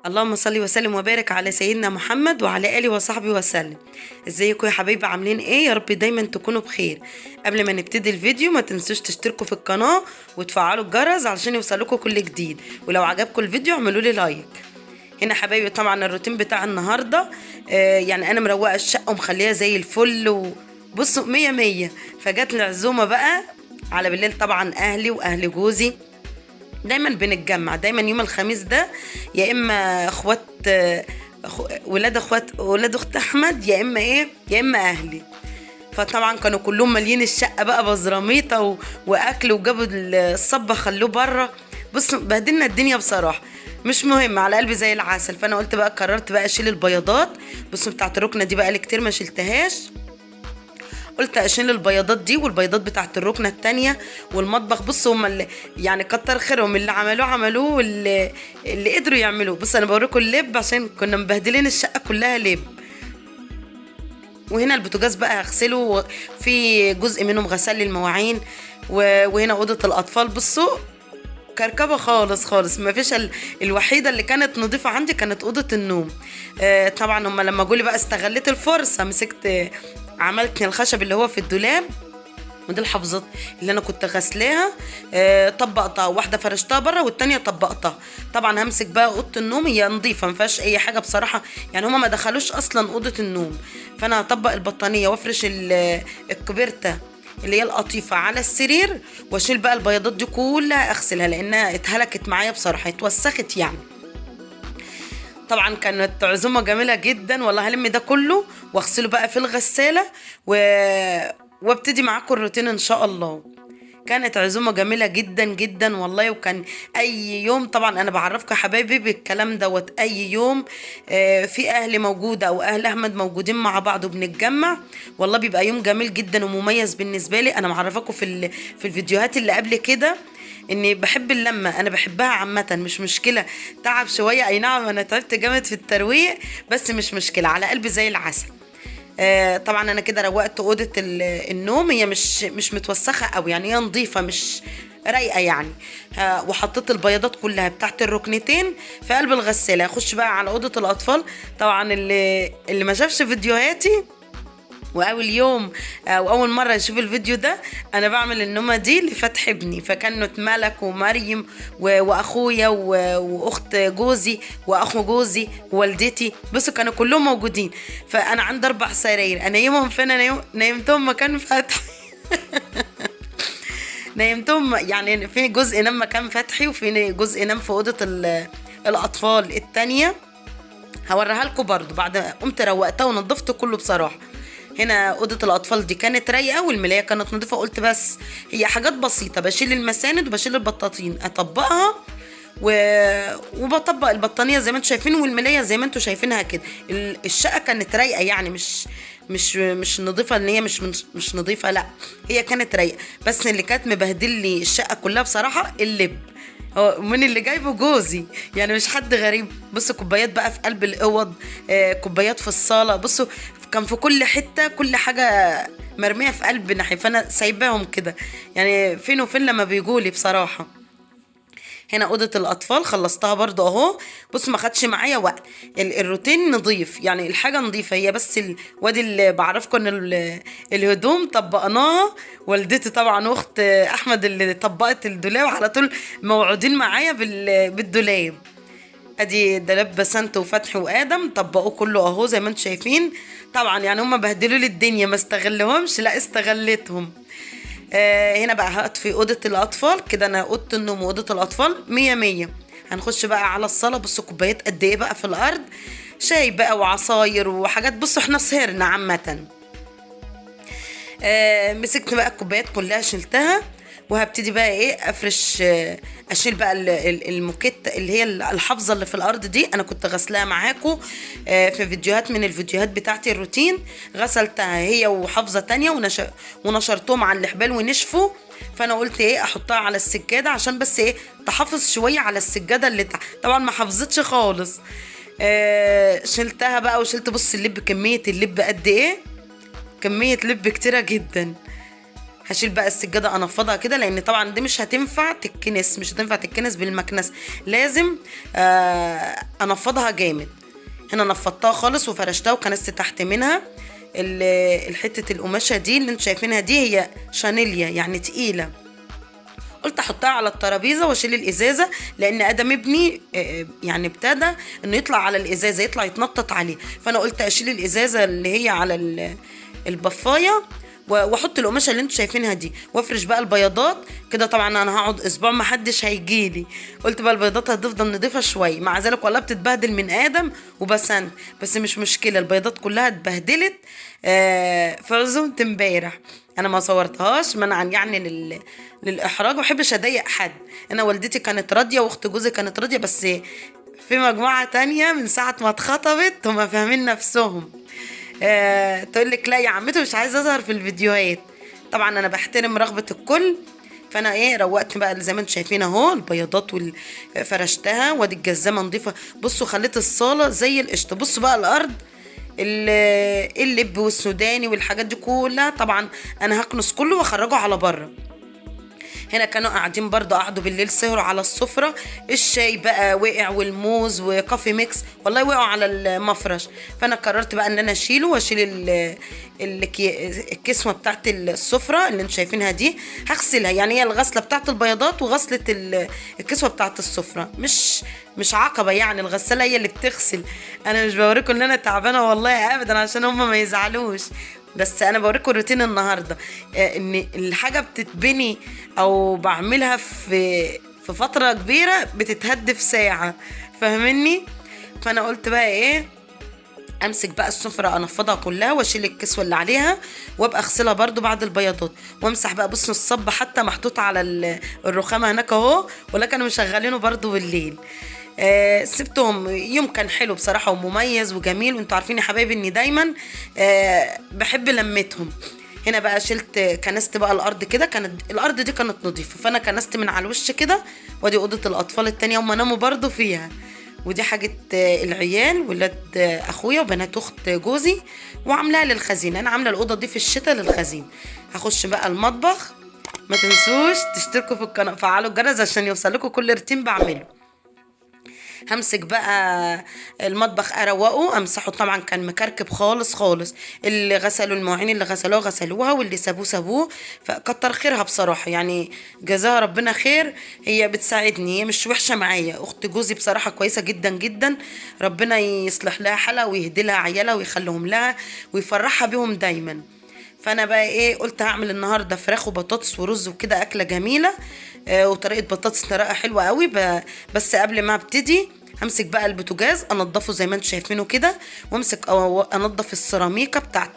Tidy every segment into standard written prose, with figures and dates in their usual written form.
اللهم صل وسلم وبارك على سيدنا محمد وعلى اله وصحبه وسلم. ازيكم يا حبايبي؟ عاملين ايه؟ يا رب دايما تكونوا بخير. قبل ما نبتدي الفيديو ما تنسوش تشتركوا في القناة وتفعلوا الجرس علشان يوصلكوا كل جديد، ولو عجبكم الفيديو اعملوا لي like. هنا حبايبي طبعا الروتين بتاع النهارده، يعني انا مروقه الشقة ومخليها زي الفل وبصوا مية مية. فجت العزومة بقى على بالليل، طبعا اهلي واهل جوزي دايما بنتجمع، دايما يوم الخميس ده يا اما اخوات ولاد اخوات ولاد اخت احمد، يا اما ايه يا اما اهلي. فطبعا كانوا كلهم مالين الشقة بقى بزراميطه واكل، وجابوا الصبه خلوه بره. بصوا بهدلنا الدنيا بصراحة، مش مهم، على قلبي زي العسل. فانا قلت بقى، قررت بقى اشيل البياضات. بصوا بتاعت الركنه دي بقى لي كتير ما شلتهاش، قلت اشيل البياضات دي والبياضات بتاعت الركنه التانية والمطبخ. بصوا هم اللي يعني كتر خيرهم اللي عملوه عملوه، واللي قدروا يعملوه. بصوا انا بوريكم اللب عشان كنا مبهدلين الشقة كلها لب. وهنا البوتاجاز بقى هغسله، في جزء منهم غسل لي المواعين. وهنا اوضة الاطفال، بصوا كركبه خالص خالص، ما فيش الوحيدة اللي كانت نظيفة عندي كانت اوضة النوم. طبعا هم لما جولي بقى استغلت الفرصة، مسكت عملت الخشب اللي هو في الدولاب، ودي الحافظات اللي انا كنت غسلاها، طبقتها، واحدة فرشتها بره والتانية طبقتها. طبعا همسك بقى اوضة النوم، هي نظيفة ما فيهاش اي حاجة بصراحة، يعني هما ما دخلوش اصلا اوضة النوم. فانا هطبق البطانيه وافرش الكبرته اللي هي القطيفه على السرير، واشيل بقى البياضات دي كلها اغسلها لانها اتهلكت معايا بصراحة، اتوسخت يعني. طبعا كانت عزومة جميلة جدا والله. هلم ده كله واغسله بقى في الغسالة وابتدي معاكم الروتين ان شاء الله. كانت عزومة جميلة جدا جدا والله. وكان اي يوم طبعا انا بعرفكم يا حبايبي بالكلام دوت، اي يوم في اهل موجودة او اهل احمد موجودين مع بعض وبنتجمع، والله بيبقى يوم جميل جدا ومميز بالنسبة لي. انا معرفاكم في الفيديوهات اللي قبل كده اني بحب اللمة، انا بحبها عامة، مش مشكلة تعب شوية، اي نعم انا تعبت جامد في الترويق بس مش مشكلة، على قلبي زي العسل. طبعا انا كده روقت اوضة النوم، هي مش متوسخه قوي يعني، هي نظيفة مش رايقة يعني. وحطيت البياضات كلها بتاعت الركنتين في قلب الغسالة. اخش بقى على اوضة الاطفال. طبعا اللي ما شافش فيديوهاتي واول يوم او اول مرة يشوف الفيديو ده، انا بعمل النومة دي لفتح ابني، فكانت ملك ومريم واخويا واخت جوزي واخو جوزي ووالدتي، بصوا كانوا كلهم موجودين. فانا عندي 4 سراير، انيمهم فين؟ انا نيمتهم مكان فتحي. نيمتهم يعني في جزء نام مكان فتحي، وفي جزء نام في اوضة الاطفال التانية، هوريها لكم برضو بعد قمت روقتها ونضفت كله بصراحة. هنا اوضة الاطفال دي كانت رايقة والملايه كانت نظيفة، قلت بس هي حاجات بسيطة، بشيل المساند وبشيل البطاطين اطبقها وبطبق البطانيه زي ما انتم شايفين، والملايه زي ما انتم شايفينها كده. الشقة كانت رايقة يعني، مش نظيفة ان هي مش نظيفة، لا هي كانت رايقة، بس اللي كانت مبهدل لي الشقة كلها بصراحة اللب، هو من اللي جايبه جوزي يعني، مش حد غريب. بصوا كوبايات بقى في قلب الاوض، كوبايات في الصاله، بصوا كان في كل حتة، كل حاجة مرمية في قلب ناحية، فانا سايباهم كده يعني فين وفين لما بيجولي بصراحة. هنا اوضة الاطفال خلصتها برضو اهو، بصوا ما خدش معايا وقت، الروتين نظيف يعني، الحاجة نظيفة هي، بس وادي اللي بعرفكم ان الهدوم طبقناها، والدتي طبعا واخت احمد اللي طبقت الدولاب على طول، موعودين معايا بالدولاب. ادي دولاب بسنت وفتحي وادم طبقوه كله اهو زي ما انتم شايفين. طبعا يعني هم بهدلوا لي الدنيا، ما استغلهمش، لا استغلتهم. هنا بقى هطفي اوضة الاطفال كده، انا اوضة النوم واوضه الاطفال مية مية. هنخش بقى على الصاله. بصوا كوبايات قد ايه بقى في الارض، شاي بقى وعصاير وحاجات، بصوا احنا سهرنا عامة. مسكت بقى الكوبايات كلها شلتها، وهبتدي بقى ايه افرش، اشيل بقى الموكيت اللي هي الحافظة اللي في الارض دي، انا كنت غسلاها معاكم في فيديوهات من الفيديوهات بتاعتي الروتين، غسلتها هي وحافظه تانية ونشرتهم على الحبال ونشفوا. فانا قلت ايه احطها على السجادة عشان بس ايه تحافظ شوية على السجادة اللي تحت، طبعا ما حافظتش خالص. شلتها بقى وشلت، بص اللب، كمية اللب قد ايه، كمية لب كتيرة جدا. هشيل بقى السجادة انفضها كده، لان طبعا دي مش هتنفع تتكنس، مش هتنفع تتكنس بالمكنسه، لازم انفضها جامد. هنا نفضتها خالص وفرشتها وكنست تحت منها الحتة القماشه دي اللي انتوا شايفينها دي، هي شانيليا يعني تقيلة. قلت احطها على الترابيزة واشيل الازازه، لان ادم ابني يعني ابتدى انه يطلع على الازازه، يطلع يتنطط عليه، فانا قلت اشيل الازازه اللي هي على البفايه واحط القماشه اللي انتوا شايفينها دي، وافرش بقى البياضات كده. طبعا انا هقعد اسبوع ما حدش هيجيلي، قلت بقى البياضات هتفضل نضيفه شوية، مع ذلك والله بتتبهدل من ادم وبسنت، بس مش مشكلة، البياضات كلها اتبهدلت في عزومة امبارح. انا ما صورتهاش منعا يعني للاحراج، ما بحبش اضايق حد. انا والدتي كانت راضية واخت جوزي كانت راضية، بس في مجموعة تانية من ساعة ما اتخطبت هما فاهمين نفسهم، تقول لك لا يا عمتي مش عايزه اظهر في الفيديوهات. طبعا انا بحترم رغبة الكل، فانا ايه روقت بقى زي ما انتم شايفين اهو البياضات فرشتها، وادي الجزامه نظيفة. بصوا خليت الصاله زي القشطه. بصوا بقى الارض اللب والسوداني والحاجات دي كلها، طبعا انا هكنس كله واخرجه على بره. هنا كانوا قاعدين برضه، قعدوا بالليل سهروا على السفرة، الشاي بقى وقع والموز وكافي ميكس والله وقعوا على المفرش، فانا قررت بقى ان انا اشيله واشيل الكسوة بتاعت السفرة اللي انتوا شايفينها دي، هغسلها. يعني هي الغسلة بتاعت البياضات وغسلة الكسوة بتاعت السفرة، مش عقبة يعني، الغسالة هي اللي بتغسل. انا مش بوريكم ان انا تعبانة والله ابدا عشان هم ما يزعلوش، بس انا بوريكم الروتين النهارده، ان الحاجة بتتبني او بعملها في فترة كبيرة بتتهد في ساعة، فاهميني؟ فانا قلت بقى ايه، امسك بقى السفرة انفضها كلها واشيل الكسوة اللي عليها وابقى اغسلها برضو بعد البياضات، وامسح بقى. بصوا الصب حتى محطوط على الرخامه هناك اهو، ولا كانوا مشغلينه برضو بالليل. سبتهم يوم كان حلو بصراحة ومميز وجميل، وانتوا عارفين يا حبايبي اني دايما بحب لمتهم. هنا بقى شلت كنست بقى الارض كده، كانت الارض دي كانت نظيفة، فانا كنست من على الوش كده. وادي اوضة الاطفال التانية هم ناموا برضو فيها، ودي حاجة العيال ولاد اخويا وبنات اخت جوزي، وعاملاها للخزينه. انا عامله الاوضة دي في الشتاء للخزينه. هخش بقى المطبخ، ما تنسوش تشتركوا في القناة، فعلوا الجرس عشان يوصلكوا كل روتين بعمله. همسك بقى المطبخ اروقة امسحه، طبعا كان مكركب خالص خالص، اللي غسلوا المواعين اللي غسلوها غسلوها واللي سابوه سابوه، فكتر خيرها بصراحة، يعني جزاها ربنا خير، هي بتساعدني، هي مش وحشة معايا. اخت جوزي بصراحة كويسة جدا جدا، ربنا يصلح لها حالها ويهدي لها عيالها ويخليهم لها ويفرحها بيهم دايما. فانا بقى ايه قلت هعمل النهارده فراخ وبطاطس ورز وكده، اكله جميلة، وطريقه بطاطس طريقه حلوة قوي. بس قبل ما ابتدي همسك بقى البوتاجاز انضفه زي ما انتم شايفينه كده، وامسك انضف السيراميكا بتاعت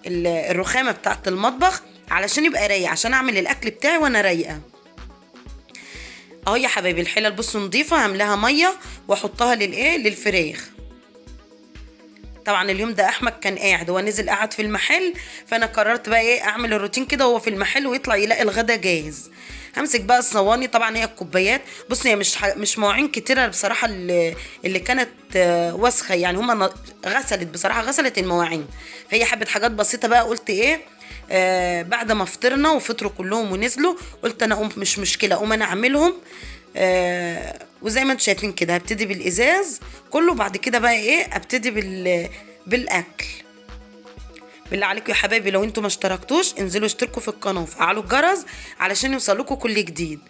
الرخامه بتاعت المطبخ علشان يبقى رايق، عشان اعمل الاكل بتاعي وانا رايقة. اهو يا حبايبي الحلل بصوا نضيفه، هملاها مية واحطها للايه للفراخ. طبعا اليوم ده احمد كان قاعد، هو نزل قعد في المحل، فانا قررت بقى ايه اعمل الروتين كده وهو في المحل ويطلع يلاقي الغدا جاهز. همسك بقى الصواني، طبعا هي الكوبايات، بصوا هي مش مواعين كتيرة بصراحة اللي كانت وسخة، يعني هما غسلت بصراحة، غسلت المواعين، فهي حبت حاجات بسيطة بقى. قلت ايه بعد ما فطرنا وفطروا كلهم ونزلوا، قلت انا اقوم مش مشكلة اقوم انا اعملهم. وزي ما انتم شايفين كده هبتدي بالازاز كله، بعد كده بقى ايه ابتدي بالاكل. بالله عليكم يا حبايبي لو انتم ما اشتركتوش انزلوا اشتركوا في القناة وفعلوا الجرس علشان يوصلكوا كل جديد،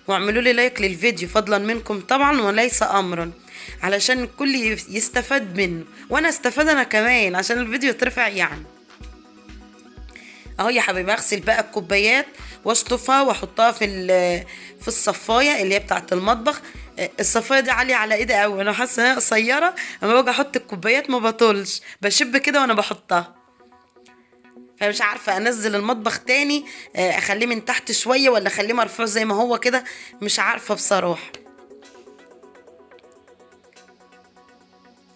واعملوا لي like للفيديو فضلا منكم طبعا وليس امرا، علشان الكل يستفاد منه وانا استفاد انا كمان عشان الفيديو يترفع يعني. اهو يا حبايبي اغسل بقى الكوبايات واشطفها واحطها في الصفايه اللي هي بتاعه المطبخ. الصفايه دي عالية على ايدي قوي، انا حاسه انها قصيرة، اما باجي احط الكوبايات ما بطولش، بشب كده وانا بحطها، فمش عارفه انزل المطبخ تاني اخليه من تحت شوية ولا اخليه مرفوع زي ما هو كده، مش عارفه بصراحة.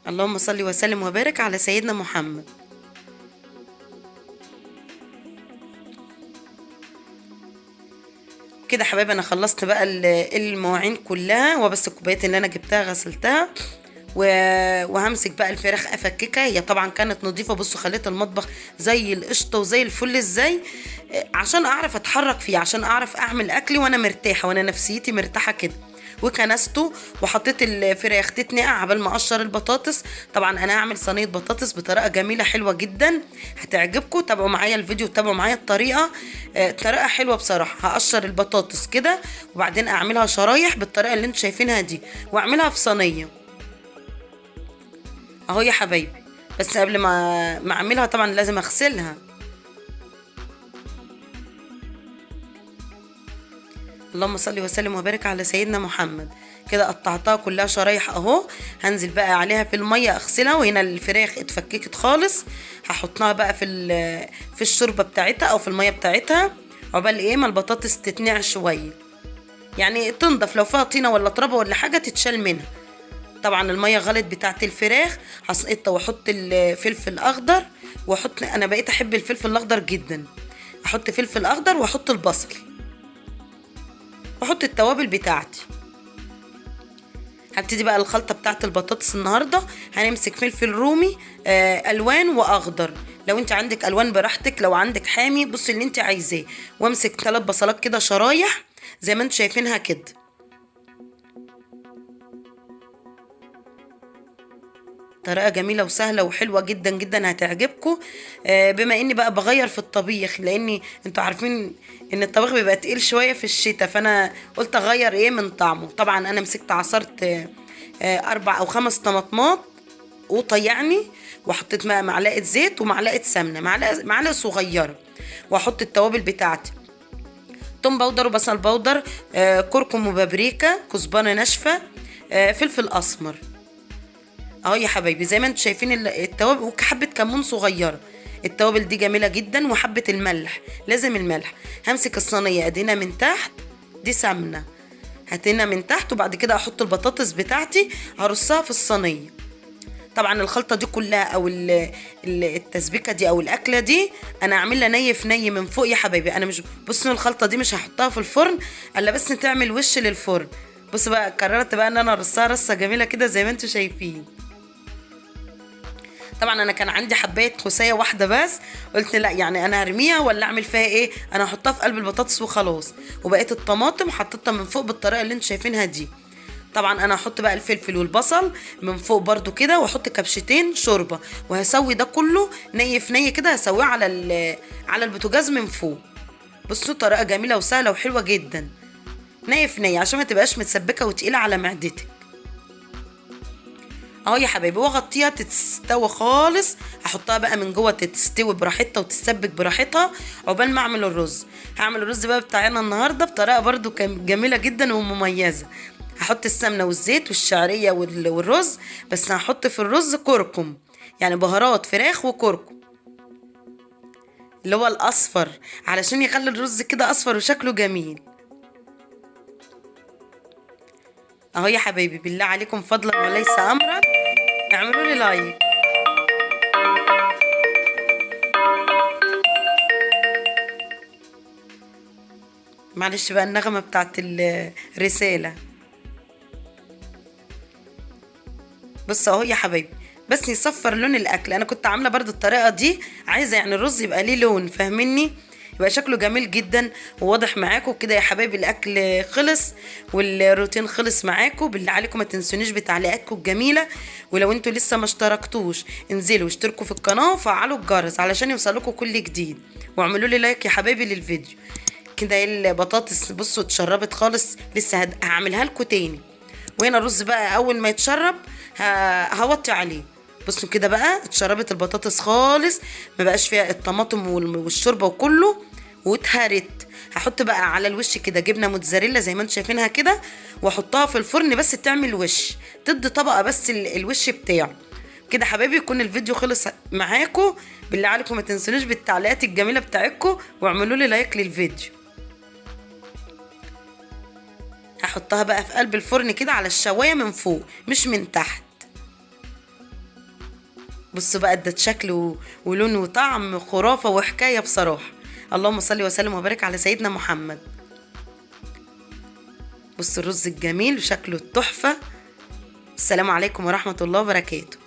اللهم صل وسلم وبارك على سيدنا محمد. كده حبايبي انا خلصت بقى المواعين كلها، وبس الكوبايات اللي انا جبتها غسلتها، وهمسك بقى الفراخ افككها. هي طبعا كانت نظيفة، بصوا خليت المطبخ زي القشطه وزي الفل ازاي. عشان اعرف اتحرك فيه، عشان اعرف اعمل اكلي وانا مرتاحة وانا نفسيتي مرتاحة كده. وكنسته وحطيت الفراخ تتنقع عبال ما اقشر البطاطس. طبعا انا هعمل صينية بطاطس بطريقة جميلة حلوة جدا هتعجبكم، تابعوا معايا الفيديو وتابعوا معايا الطريقة. طريقه حلوة بصراحة. هقشر البطاطس كده وبعدين اعملها شرايح بالطريقة اللي انتوا شايفينها دي، واعملها في صينية اهو يا حبايبي. بس قبل ما اعملها طبعا لازم اغسلها. اللهم صل وسلم وبارك على سيدنا محمد. كده قطعتها كلها شرايح اهو. هنزل بقى عليها في المية اغسلها. وهنا الفراخ اتفككت خالص، هحطها بقى في الشوربة بتاعتها او في المية بتاعتها، عقبال ايه ما البطاطس تتنقع شوية، يعني تنضف، لو فيها طينه ولا ترابه ولا حاجة تتشال منها. طبعا المية غلط بتاعت الفراخ هسقطها، واحط الفلفل الاخضر، واحط، انا بقيت احب الفلفل الاخضر جدا، احط فلفل اخضر واحط البصل واحط التوابل بتاعتي. هبتدي بقى الخلطة بتاعت البطاطس النهارده. هنمسك فلفل رومي الوان واخضر، لو انت عندك الوان براحتك، لو عندك حامي بصي اللي انت عايزاه. وامسك 3 بصلات كده شرايح زي ما انتوا شايفينها كده. طريقه جميلة وسهلة وحلوه جدا جدا هتعجبكم. بما اني بقى بغير في الطبيخ، لاني انتوا عارفين ان الطبيخ بيبقى تقيل شوية في الشتاء، فانا قلت اغير ايه من طعمه. طبعا انا مسكت عصرت 4 أو 5 طماطمات قوطه يعني، وحطيت معلقه زيت ومعلقة سمنه، معلقه صغيرة، واحط التوابل بتاعتي: توم powder وبصل powder، كركم وبابريكا، كزبره ناشفة، فلفل اسمر اهو يا حبايبي زي ما انتم شايفين التوابل، وحبه كمون صغيرة. التوابل دي جميلة جدا، وحبه الملح، لازم الملح. همسك الصينية ادينا من تحت، دي سمنه هاتينا من تحت، وبعد كده احط البطاطس بتاعتي هرصها في الصينية. طبعا الخلطة دي كلها او التسبيكه دي او الاكلة دي انا اعملها ني في ني من فوق يا حبايبي. انا مش بصوا الخلطة دي مش هحطها في الفرن الا بس تعمل وش للفرن. بصوا بقى قررت بقى ان انا ارصها رصه جميلة كده زي ما انتم شايفين. طبعا انا كان عندي حبايه خسايه واحدة بس، قلت لا يعني انا هرميها ولا اعمل فيها ايه، انا هحطها في قلب البطاطس وخلاص. وبقيت الطماطم حطيتها من فوق بالطريقة اللي انتم شايفينها دي. طبعا انا هحط بقى الفلفل والبصل من فوق برده كده، واحط كبشتين شوربة، وهسوي ده كله ني في ني كده، هسويه على البوتاجاز من فوق. بصوا طريقه جميلة وسهلة وحلوه جدا، ني في ني عشان ما تبقاش متسبكه وتقيله على معدتك اهو يا حبايبي. واغطيها تستوي خالص، هحطها بقى من جوه تستوي براحتها وتتسبك براحتها عقبال ما اعمل الرز. هعمل الرز بقى بتاعنا النهارده بطريقة برده جميلة جدا ومميزة. هحط السمنة والزيت والشعريه والرز، بس هحط في الرز كركم، يعني بهارات فراخ وكركم اللي هو الاصفر، علشان يخلي الرز كده اصفر وشكله جميل اهو يا حبايبي. بالله عليكم فضلا وليس امرا اعملوا لي like. معلش بقى النغمة بتاعت الرسالة. بص اهو يا حبايبي، بس يصفر لون الاكل. انا كنت عامله برضو الطريقة دي، عايزه يعني الرز يبقى ليه لون، فاهميني، يبقى شكله جميل جدا وواضح معاكم كده يا حبايبي. الاكل خلص والروتين خلص معاكم. بالله عليكم ما تنسونيش بتعليقاتكم الجميلة، ولو انتوا لسه ما اشتركتوش انزلوا اشتركوا في القناة وفعلوا الجرس علشان يوصلكم كل جديد، واعملوا لي like يا حبايبي للفيديو. كده البطاطس بصوا اتشربت خالص، لسه هعملها لكم تاني. وهنا الرز بقى اول ما يتشرب هوطي عليه. بصوا كده بقى اتشربت البطاطس خالص، ما بقاش فيها الطماطم والشوربه وكله، واتهرت. هحط بقى على الوش كده جبنه موتزاريلا زي ما انتم شايفينها كده، واحطها في الفرن بس تعمل وش، تدي طبقه بس الوش بتاعه كده. حبايبي يكون الفيديو خلص معاكم. بالله عليكم ما تنسونيش بالتعليقات الجميلة بتاعتكم، واعملوا لي like للفيديو. هحطها بقى في قلب الفرن كده على الشوايه من فوق مش من تحت. بصوا بقى ادت شكل ولون وطعم خرافه وحكاية بصراحة. اللهم صل وسلم وبارك على سيدنا محمد. بصوا الرز الجميل وشكله التحفة. السلام عليكم ورحمة الله وبركاته.